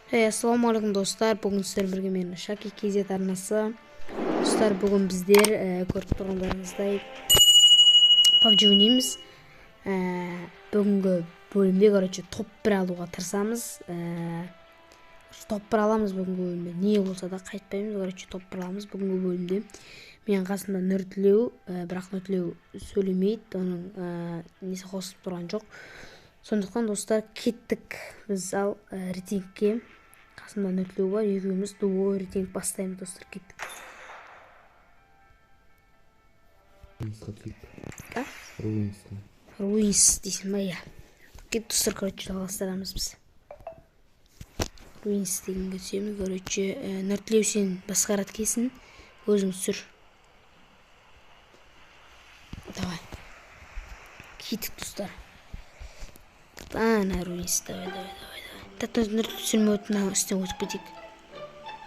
Ассалаумағалейкум достар, бүгін сіздермен бірге мен Шаки KZ арнасы. Достар, бүгін біздер көріп тұрғандарыңыздай PUBG ойнаймыз. Бүгінгі бөлімде, короче, топ 1 алуға тырысамыз. Топ 1 аламыз бүгінгі бөлімде. Не болса да қайтпаймыз, короче, топ 1 аламыз бүгінгі бөлімде. Мен қасымда Нұртілеу, бірақ Нұртілеу сөйлемейді, оның несі қосылып тұрған жоқ. Сондықтан достар, кеттік біз ал рейтингке. Қасымда Нұртілеу бар, екеуміз дуо рейтинг бастаймыз, достар, кеттік. Руинсқа. Руинсқа. Руинс дейсің ба, иә. Кеттік достар, короче, жалғастырамыз біз. Руинс дегенге түсеміз, короче, Нұртілеу сен басқарады келсін, өзің түсір. Давай. Кеттік достар. Ана Руинс, давай, давай, давай, давай. Тәтті Нұртілеу түсірмей өтіп, мына үстінен өтіп кетейік.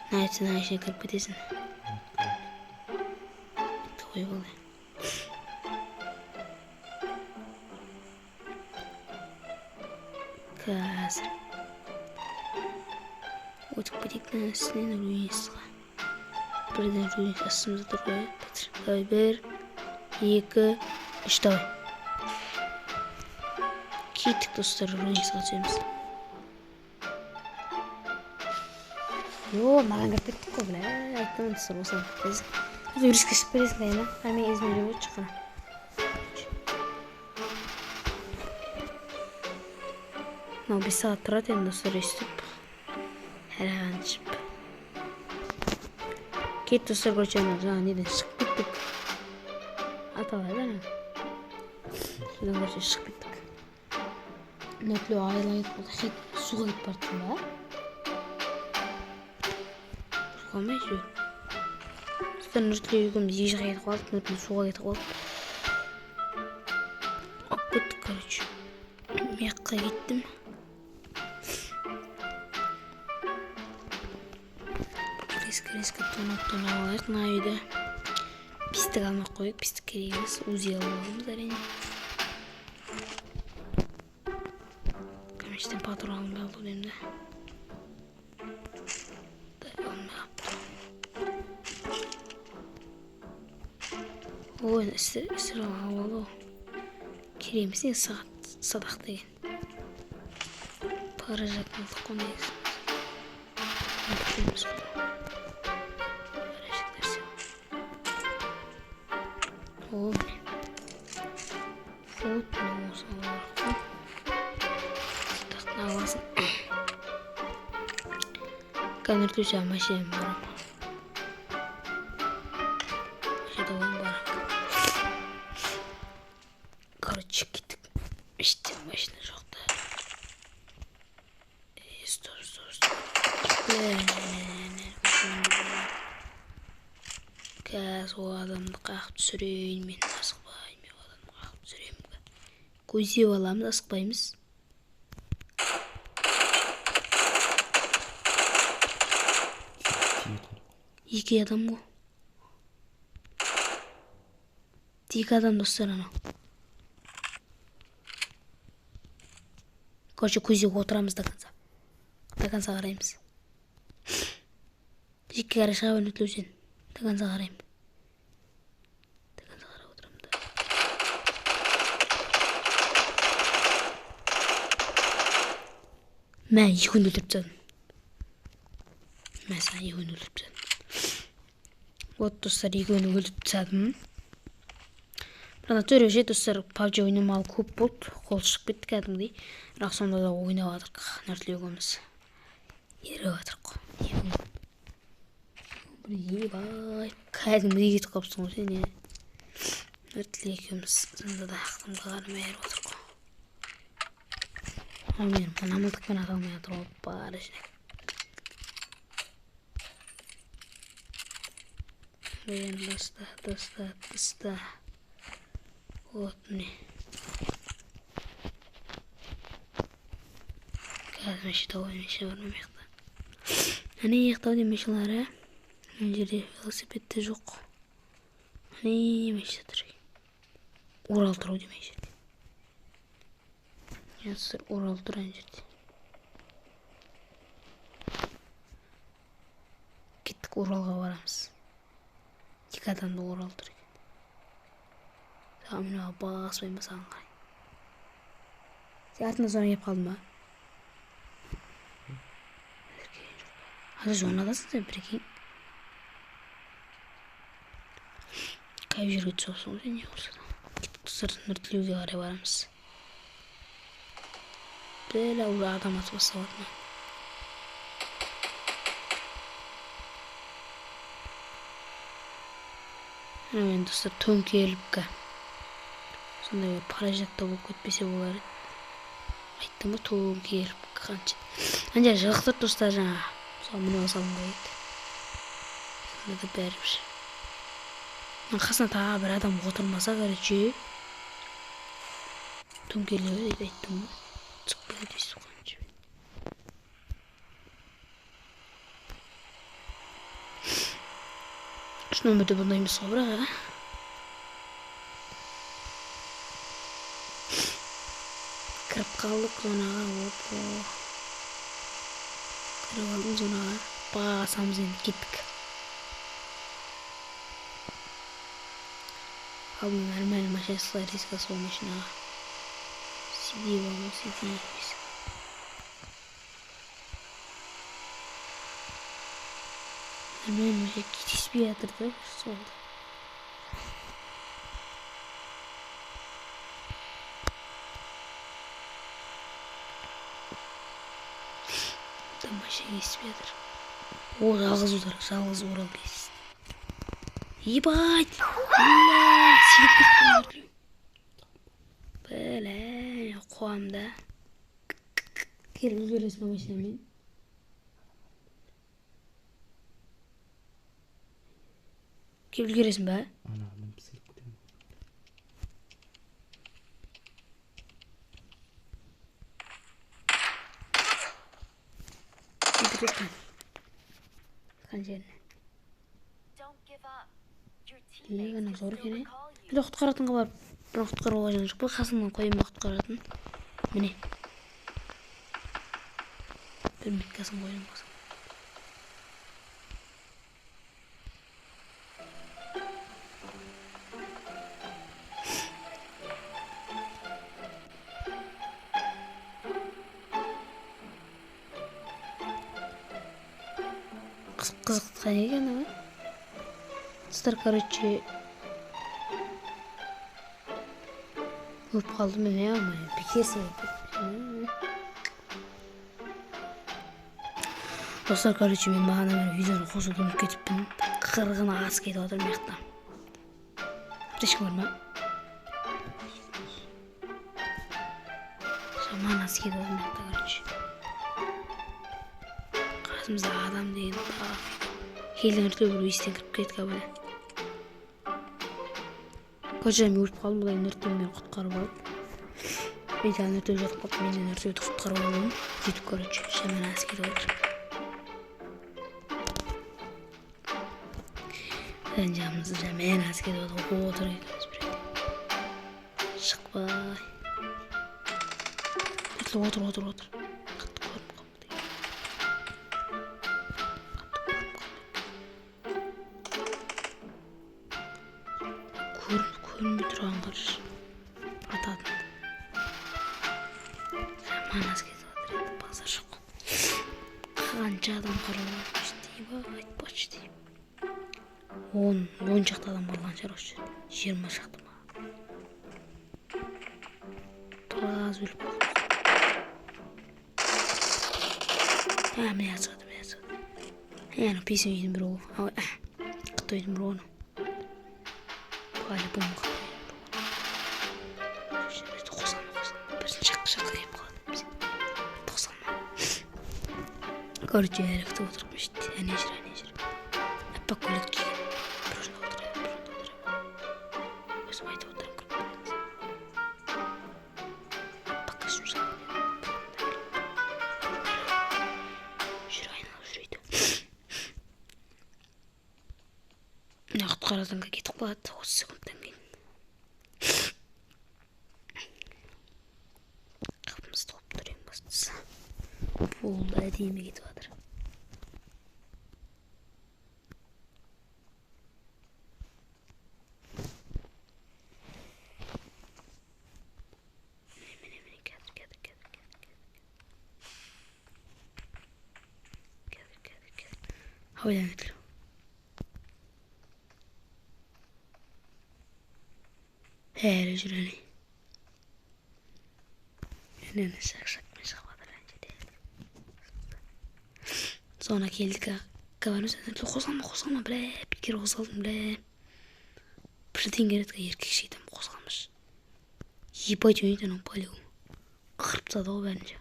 Мына үстінен ішіне кіріп кетесің. Қой болды. Қазір. Өтіп кетейік мына үстінен Руинсқа. Бірден Руинс астымызда тұр ғой. Давай, 1, 2, 3, давай. Кеттік достар, Руинсқа түсеміз. Йо, маған кіріп кеттік қой, бля, айттым достар, осылай кіріп кетесің. Өріске шығып кетесің, дайын, а? Мен ізіме жүріп өтші қара. Мынау 5 сағат тұрады енді достар, өйстіп. Әрі ішіп. Кет достар, короче, ана жаңа неден шығып кеттік. Аталайды ана. Содан, короче, шығып кеттік. Нұртілеу айырыла кетіп қалды. Хит суға кетіп бара жатқан ба? Суға ма әйтеуір? Достар, Нұртілеу екеуміз екі жаққа кетіп қалдық. Нұртілеу суға кетіп қалды. Алып кеттік, короче. Мен жаққа кеттім. Резко, резко тонап, тонап алайық мына үйді. Пистік алмай ақ қояйық, пистік керек емес. Узи алып аламыз әрине. Камештен патрон алынбай қалды деймін да. Алынбай қалыпты. Ой, ісір алып алды ғой. Керек емес не садақ деген. Паражак алдық қой негізі. Керек емес қой. О, міне. Вот, мына осы алу керек қой. Садақтың аласың. Қазір Нұртілеу саған машинамен барамын. Машинада ойын бар. Короче, кеттік. Іште машина жоқ та. Стоп, стоп, стоп. Қазір ол адамды қағып түсірейін мен, асықпай, мен ол адамды қағып түсіремін. Көздеп аламыз, асықпаймыз. Екі адам ғой. Екі адам достар анау. Короче, көздеп отырамыз до конца. До конца қараймыз. Жекке қарай шыға бер, Нұртілеу сен. До конца қараймын. До конца қарап отырамын да. Мә, екеуін өлтіріп тастадым. Мә, саған екеуін өлтіріп тастадым. Вот, достар, екеуін өлтіріп тастадым. Бірақ натуре ше, достар, PUBG ойнамағалы көп болды. Қол шығып кетті кәдімгідей. Бірақ сонда да ойнап жатырық, Нұртілеу екеуміз. Еріп жатырық қой. Ебай, кәдімгідей кетіп қалыпсың ғой сен, е. Нұртілеу екеуміз сонда да ақтымға қарамай еріп отырық қой. Ал мен мына мылтықпен ата алмай жатыр ғой, бар ішіне. Блин, доста, доста, доста. Вот міне. Қазір машина тауып машина бар ма мына жақта? Әне жақта деймін машиналар, ә? Мына жерде велосипед те жоқ. Әне машина тұр екен. Урал тұр ау деймін ана жерде. Иә, достар, Урал тұр ана жерде. Кеттік, Уралға барамыз. Екі адамды Урал тұр екен. Саған мына баспаймын ба саған қарай. Сен артында зона келіп қалдың ба? Қазір зонадасың сен, прикинь. Қай жерге түсіп ғой сен, не болса да. Кеттік, достар, Нұртілеуге қарай барамыз. Бля, уже адам атып бастап жатыр. Міне достар, төңкеріліп сондай бір прожекта болып кетпесе болар еді. Айттым ғой, төңкеріліп қанша. Ана жер жығықтырды достар жаңа. Соған міне салғым келеді. Сонда да бәрібір. Мына қасына тағы бір адам отырмаса, короче, төңкеріле береді, айттым ғой. Түсіп кетеді өйстіп қанша. Үш нөмірде бұндай емес қой бірақ, ә? Кіріп қалдық зонаға, опа. Кіріп алдым зонаға. Басамыз енді, кеттік. Алдым нормально машина салай, риска сол машинаға. Сиди, мама, сиди. Нормально машина кетіспей жатыр да, сол. Машина кесіп жатыр. О, жалғыз удар, жалғыз Урал кесті. Ебать! Бля, секіріп кеттім. Бля, қуам да. Келіп үлгересің ба машинамен? Келіп үлгересің ба? Ана, мен пісіріп кетемін. Қан жеріне. Лег ана зор екен, е? Бір құтқаратынға барып, бір құтқаруға жан жоқ па? Қасымнан қояйын ба құтқаратын? Міне. Бір меткасын қояйын қасым. Қызықтқан екен, а? Достар, короче, өліп қалдым мен, ә, алмай. Бекерсің. Достар, короче, мен бағана бері видеоны қосуды ұмытып кетіппін. Қырғын ас кетіп жатыр мына жақта. Ешкім бар ма? Жаман ас кетіп жатыр мына жақта, короче. Қасымызда адам деген тағы. Елдің іртеу бір естен кіріп кетті кәбілі. Короче, мен өліп қалдым, бұлай Нұртілеу мені құтқарып алды. Мен де Нұртілеу жатып қалдым, мен де Нұртілеуді құтқарып алдым. Сөйтіп, короче, жаман ас кетіп отыр. Жан жағымызда жаман ас кетіп отыр, отыр екеуміз бір жерде. Шықпай. Нұртілеу отыр, отыр, отыр. Қатты көрініп қалды. Көрінбей тұрған қарашы. Ататын. Жаман ас кетіп жатыр енді, базар жоқ. Қанша адам қырылған, почти, почти. Он шақты адам қырылған шығар осы жерде. 20 шақты ма? Біраз өліп қалды. Ә, міне атысады, міне атысады. Ә, анау песен үйдің біреуі. Ау, ә, құтты үйдің біреуі анау. По-любому құтты үйдің біреуі. Қосылма, қосылма. Біздің шаққа келіп қалады. Қосылма. Короче, әлі күтіп отырмын іште. Әне жүр, әне жүр. Аппақ көйлек киген. Бір орында отырайық, бір орында отырайық. Өзім айтып отырамын, кіріп келеді. Аппақ костюм шалған. Жүр, айналып жүреді. Мына құтқаратынға кетіп қалады 30 секундтан кейін. Қапымыз толып тұр ең бастысы. Болды, әдемі кетіп жатыр. Абайлан, Нұртілеу. Әлі жүр, әне. Әне, әне, шақ-шақпен шығып жатыр ана жерде. Зона келдік. Бармыз. Қозғалма, қозғалма, бля, бекер қозғалдым, бля. Бірден келеді, еркекше айтамын, қозғалмашы. Ебать ойнайды анау, по-любому. Қырып тастады ғой бәрін ше.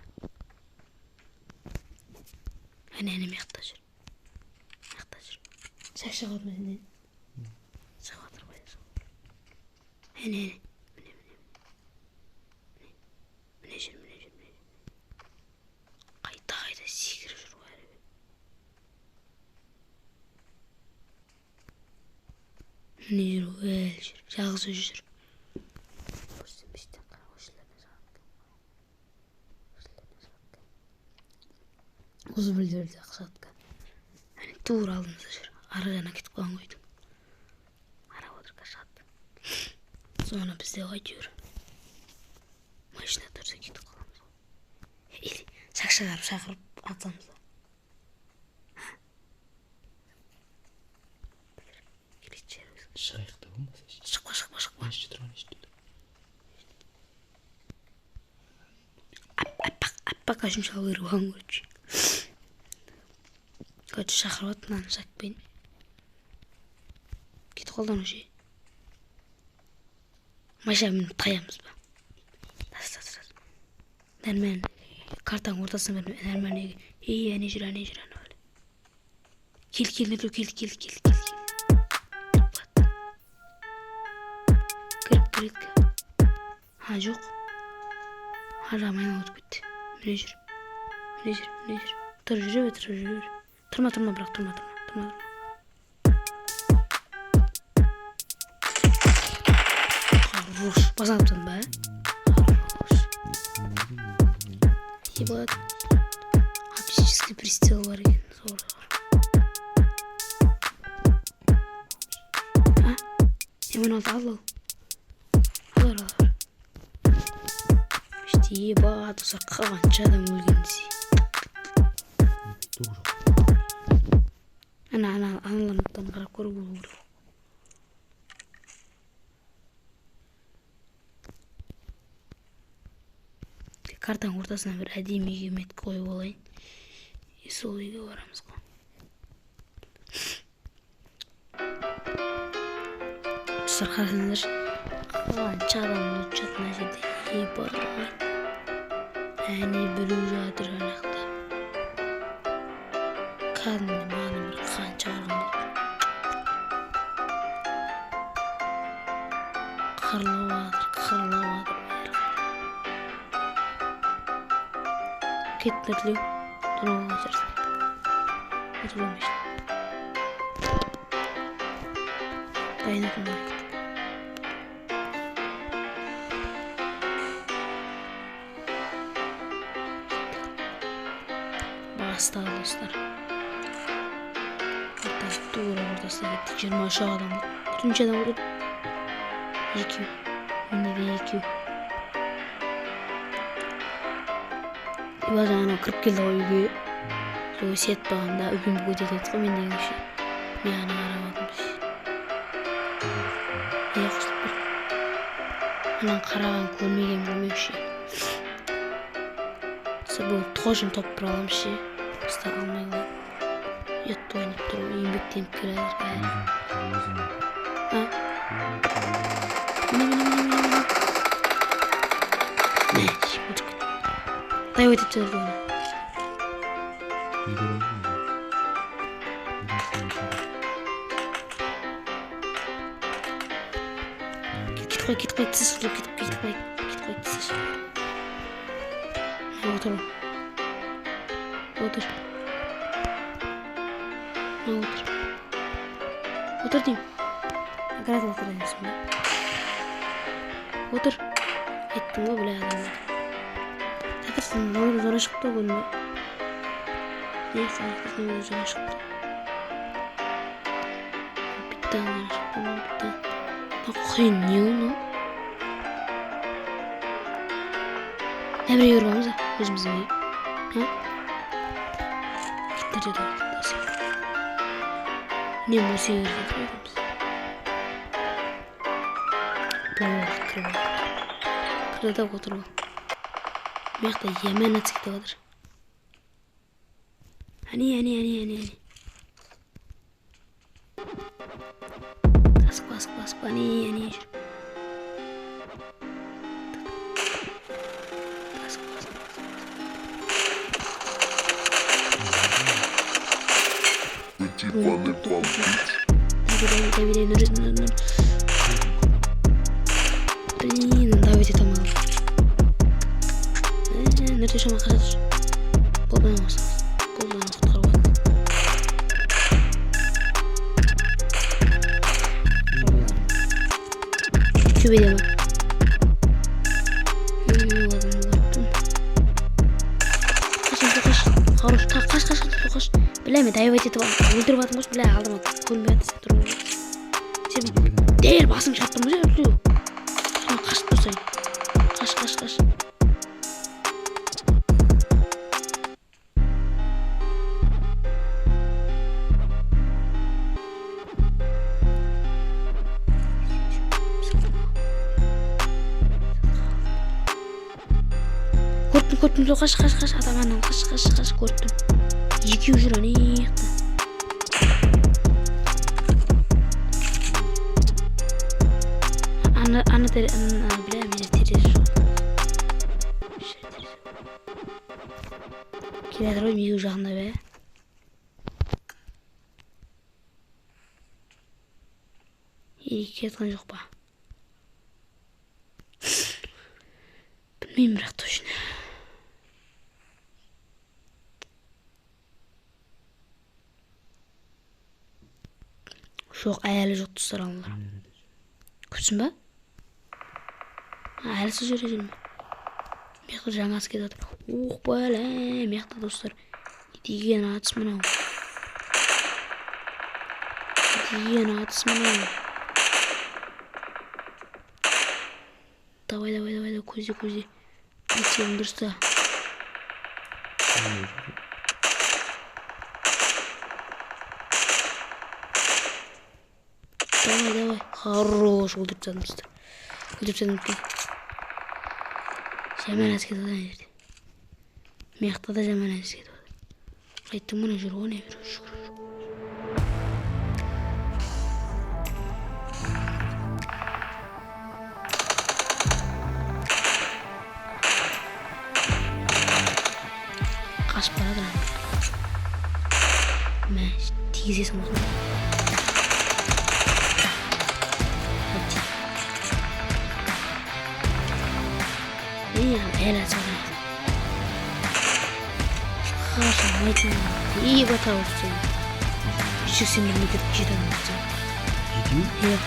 Әне, әне, мына жақта жүр. Мына жақта жүр. Шақ шығып жатыр ма сенден? Шығып жатыр ғой, шығып жатыр. Әне, әне. Міне, міне. Міне. Міне жүр, міне жүр, міне жүр. Қайта қайта секіріп жүр ғой әрі. Міне жүр ғой, әлі жүр. Жалғыз өзі жүр. Көрсем, іштен қара, осылардан шығады екен. Осылардан шығады екен. Осы біреулерде шығады екен. Әне тура алдымызда жүр. Ары жағына кетіп қалған ғой үйдің. Қарап отыр, қазір шығады. Зона бізде ғой әйтеуір. Машина тұрса кетіп қаламыз ғой. Или шақ шығарып шақырып атсамыз да. Шығайық та болмаса. Шықпа, шықпа, шықпа. Ана іште тұр, ана іште тұр. Аппақ, аппақ костюм шалу керек оған, короче. Короче, шақырып жатыр мынаны шакпен. Кетіп қалды анау ше. Машина мініп таямыз ба? Тас, тас, тас. Нормально. Картаның ортасына бір нормально үйге. Ей, әне жүр, әне жүр, әне жүр. Кел, кел, Нұртілеу, кел, кел, кел, кел, кел. Кіріп келеді. А, жоқ. Ар жағым айналып өтіп кетті. Міне жүр. Міне жүр, міне жүр. Тұр, жүре бер, тұр, жүре бер. Тұрма, тұрма, бірақ тұрма, тұрма, тұрма, тұрма. Хорош. Басын алып тастадың ба? Хорош. Ебать. Оптический прицел бар екен. Зор, зор. А? М16 ал, ал. Ал, ал, ал. Іште ебать, достар, қанша адам өлген десе. Жоқ. Ана, ана, аналардан қарап көру болу керек. Картаның ортасына бір әдемі үйге метка қойып алайын. И сол үйге барамыз ғой. Достар, қарасаңыздаршы, қанша адам лут жатыр мына жерде. Ебать. Әне біреу жатыр ана жақта. Кәдімгі маған бір қанша барған болды. Қырылып жатыр, қырылып жатыр бәрі. Кет, Нұртілеу. Нұрға жүрсің. Отыр болмайшы. Дайын отын бар кеттік. Басталды, достар. Ортасы, тура ортасына кеттік. 23 адам болды. Неше адам болды? Екеу. Менде де екеу. Ебать, анау кіріп келді ғой үйге. Сол өсиет бағанда үгін өтеді еді ғой мен деген ше. Мен ана қарап алдым ше. Иә, қосылып тұр. Ананы қараған көрмеген ғой ше. Достар, бүгін тоже топ бір аламыз ше. Достар, алмай қалады. Ұятты ойнап тұр ғой, еңбектеніп келе жатыр бәрі. А? Міне, міне, міне, міне, міне. Міне, өліп кетті. Дай өтіп тастады оны. Үйде бар ма? Үйдің ішінде. Кетіп қой, кетіп қой, тіс ұстап кетіп, кетіп қой, кетіп қой, тіс. Мына отыр. Отыр. Мына отыр. Отыр деймін. Гранат лақтыра берсін ба? Отыр. Айттым ғой, бля, адамдар. Жатырсың, мына зона шықты ғой, көрдің бе? Не, қарақұртың зона шықты. Бітті, зона шықты, бітті. Мына құйын не ол мынау? Мына біреу көріп аламыз ба өзіміздің үй? А? Кетті, деді ғой, кетті. Үнемі осы үйге кіреді ғой біз. Бұл кіріп алды. Кірді да отыр ғой. Мына жақта яман атыс кетіп жатыр. Әне, әне, әне, әне, әне. Асықпа, асықпа, асықпа, әне, әне жүр. Асықпа, асықпа, асықпа. Давай, давай, давай, нұр, нұр, нұр. Блин, давай ете алмадым. Нұрте шаман қашады. Болды, ана осылай. Болды, ана құтқарып алды. Төбеде ма? Ладно, көріп. Қаш, қаш, хорош, қаш, қаш, қаш, қаш. Бля, мен давай етіп өлтіріп жатырмын ғой, бля, алдыма көрінбей жатыр, сен тұрып алып. Сен дәл басың шығып тұрмын ғой, өлтіру. Сен қашып тұрсаң. Қаш, қаш, қаш. Көріп көріп тұрмын, қаш, қаш, қаш, адам анау, қаш, қаш, қаш, көріп тұрмын. Екеуі жүр ана жақта. Ана, ана, ана, бля, менде терезе жоқ. Терезе. Келе жатыр ғой, екеуі жақындап, ә. Или келе жатқан жоқ па? Білмеймін бірақ точно. Жоқ, әлі жоқ достар аналар. Күтсін ба? Әлі сол жерде жүр ме? Мына жақта жаңасы кетіп жатыр. Ух, бәле, мына жақта достар. Не деген атыс мынау? Не деген атыс мынау? Давай, давай, давай, давай, көзде, көзде. Прицелің дұрыс та. Давай, давай. Хорош, өлтіріп тастадым достар. Өлтіріп тастадым екен. Жаман әске кетіп жатыр ана жерде. Мына жақта да жаман әске кетіп жатыр. Қайттың мына жүр ғой, не жүр, жүр, жүр. Қашып бара жатыр ана. Мә, тигізесің осыны. Әлі атып Қашан ебать алып 181 метр жеті адам атса. Жетеу? Иә.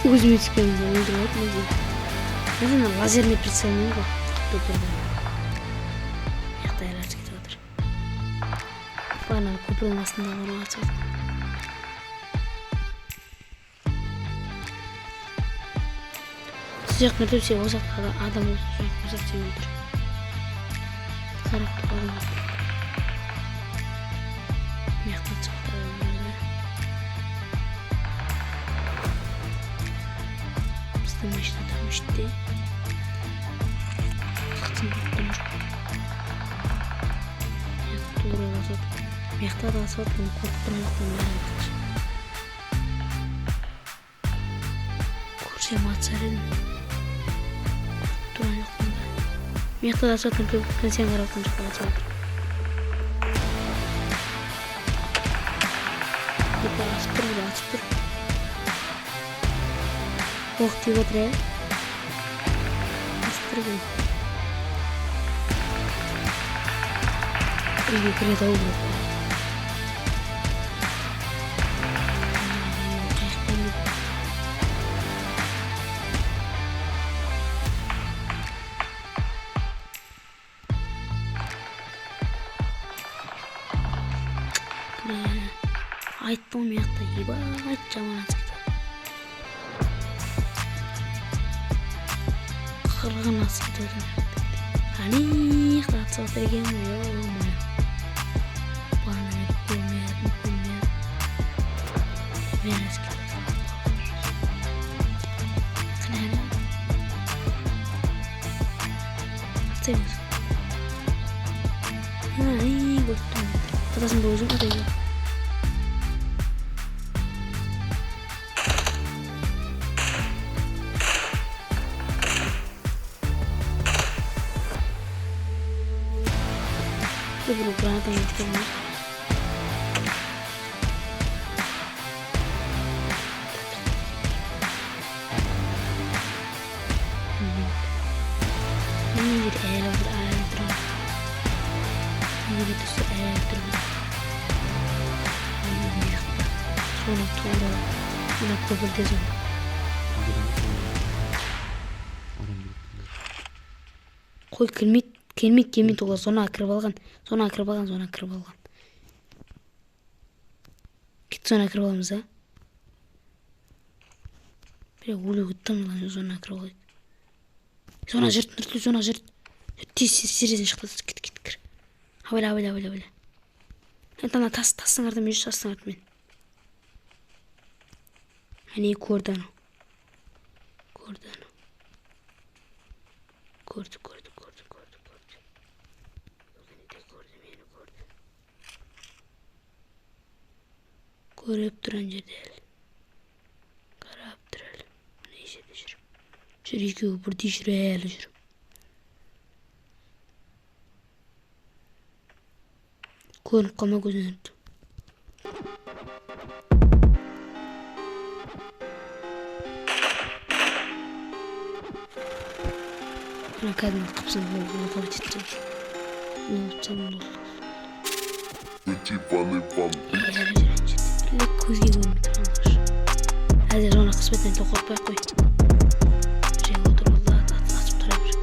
Өзіме түскен өлтіріп алды өзі. Наверное, лазерный прицелмен ғой. Қатты өлтірді. Мына жақта әлі атыс кетіп жатыр. Ана көпірдің астында бар атыс жатыр. Сол жақтан өтіп, сен ол жақта адам болса, ол жақта сені өлтір. Қарап тұр, адам өлтір. Мына жақта атыс жатыр адамдар да. Біздің машина там іште. Қытсын көріп тұрған жоқ. Мына жақта тура басып отыр. Мына жақта да басып отыр, мен көріп тұрған жоқпын, бәрін. Көрсем атысар едім. Тұрған жоқпын да. Мына жақта да атысып жатыр, сен қарап отырған жақта атысып жатыр. Екі атысып тұр, бір атысып тұр. Оқ тиіп жатыр, иә? Атысып тұр екен. Үйге кіреді ау бұл. Айттым ғой, мына жақта ебать жаман атыс кетіп жатыр. Қырғын атыс кетіп жатыр мына жақта. Ана жақта атыс жатыр екен ғой, ё-моё. Бағана бері көрмедім, көрмедім. Ай, көріп тұрмын. Атасың ба өзің? Атай бер. Біреу гранатамен кеткен ме? Мына жерде әлі отыр, әлі тұр. Мына жерде тұрса әлі тұр. Соны тура мына көпірде зона. Қой, келмейді, келмейді, келмейді, олар зонаға кіріп алған, зонаға кіріп алған, зонаға кіріп алған. Кет, зонаға кіріп аламыз, а? Бля, өлуге тым жылан, зонаға кіріп алайық. Зона жырт, Нұртілеу, зона жырт. Тез, тез, терезеден шықты, кет, кет, кір. Абайла, абайла, абайла, абайла. Енді ана тас, тастың артымен жүр, тастың артымен. Әне көрді анау. Көрді анау. Көрді, көрді, көрді, көрді, көрді. Көргенде көрді, мені көрді. Көріп тұр ана жерде әлі. Қарап тұр әлі. Мына жерде жүр. Жүр, екеуі бірдей жүр, әлі жүр. Көрініп қалма көзінен. Ана кәдімгі қыпсың, ол етті. Лол. Иван Иван. Әлі жүр ана жерде. Бля, көзге көрінбей тұрған қаш. Әлде жона қысып қорықпай ақ қой. Бір отырып алды, атып тұра бер.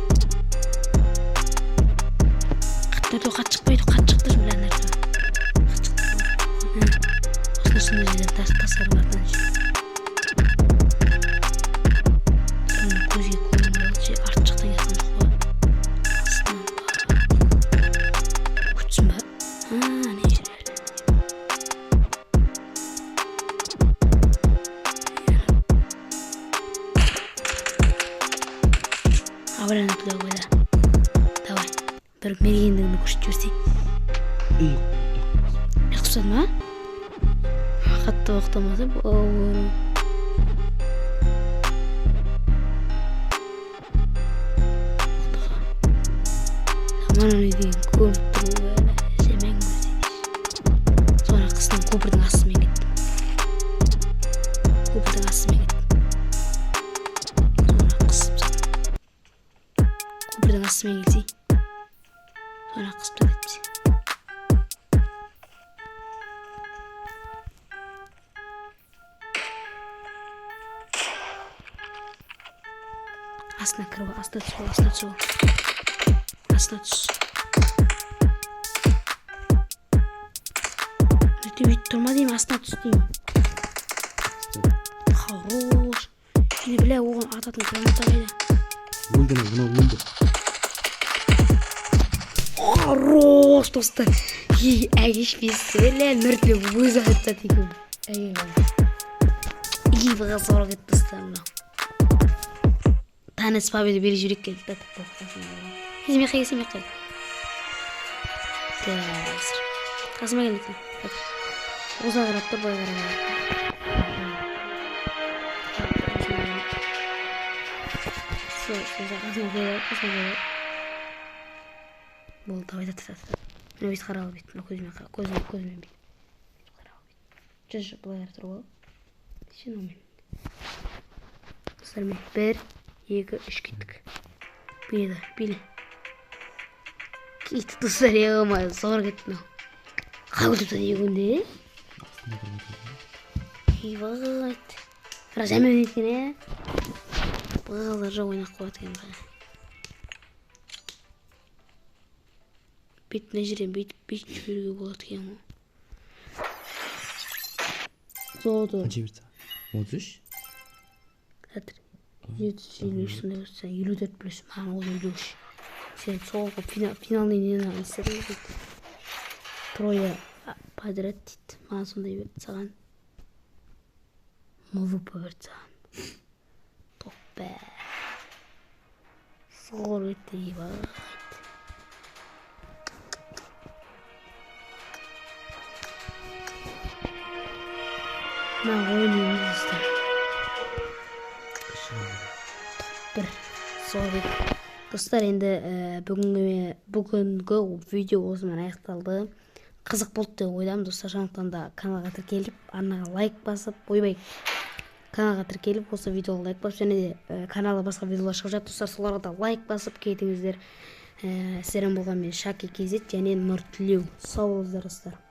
Қатты қатты шықпайды, қатты шықты, бля, нәрсе. Қатты шықты. Осындай сондай жерден тас тастардың артынан жүр. Соны көзге көрінбей қалды ше, арт жақтан кеткен жоқ па? Астынан ба? Күтсін ба? А, не жүр әлі. Абайла, Нұртілеу, абайла. Давай. Бір мергендігіңді көрсетіп жіберсей. Ұйықтап тастадың ба? Қатты оқтамаса, бауырым. Мана не деген көрініп тұр ғой әлі. Жемең көрсетейінші. Соны қыстың көпірдің астымен кеттім. Көпірдің астымен кеттім. Соны қысып тастадым. Көпірдің астымен келсей. Соны қысып тастады әйтпесе. Астына кіріп ал, астына түсіп ал, астына түсіп ал. Астына түс. Өйтіп өйтіп тұрма деймін, астына түс деймін. Хорош. Енді бля, оған ататын граната қайда? Өлді анау, мынау өлді. Хорош, достар. Ей, әкешпесі, бля, Нұртілеу өзі атады екен. Әй, баға зорға кетті, достар, мынау. Танец победы беріп жіберейік келді. Сен меққа кел, сен меққа кел. Қазір. Қасыма кел, Нұртілеу. Оза қарап тұр, былай қарап. Сол, сол, қасыма кел, қасыма кел. Болды, давай, тат, тат, тат. Мына бүйтіп қарап ал, бүйтіп, мына көзімен қара, көзімен, көзімен бүйтіп. Бүйтіп қарап ал, бүйтіп. Жүр, жүр, былай қарап тұр ғой. Сен онымен. Достар, міне, 1, 2, 3 кеттік. Биле, биле. Кетті, достар, ё-моё, зор кетті мынау. Қалай өлтіріп тастады екеуін де? Астына кіріп кетті. Ебать. Бірақ жаман екен, ә? Балалар жоқ ойнап қояды екен ғой. Бүйтіп мына жерден бүйтіп бүйтіп жіберуге болады екен ғой. Золото. Қанша берді саған? 33? Қазір. 753 сондай болса, 54 плюс, маған ол 53. Сен соңғы финалный нені істедің ғой. Трое подряд дейді. Маған сондай берді саған. МВП берді саған. Топ бә. Зор өтті, ебать. Мына ойнаймыз, достар. Бір сол керек, достар. Енді бүгінгі видео осымен аяқталды. Қызық болды деп ойлаймын, достар. Сондықтан да каналға тіркеліп, арнаға лайк басып, ойбай, каналға тіркеліп, осы видеоға лайк басып және де каналда басқа видеолар шығып жатыр, достар, соларға да лайк басып кетіңіздер. Сіздермен болған мен, Шаки KZ және Нұртілеу. Сау болыңыздар, достар.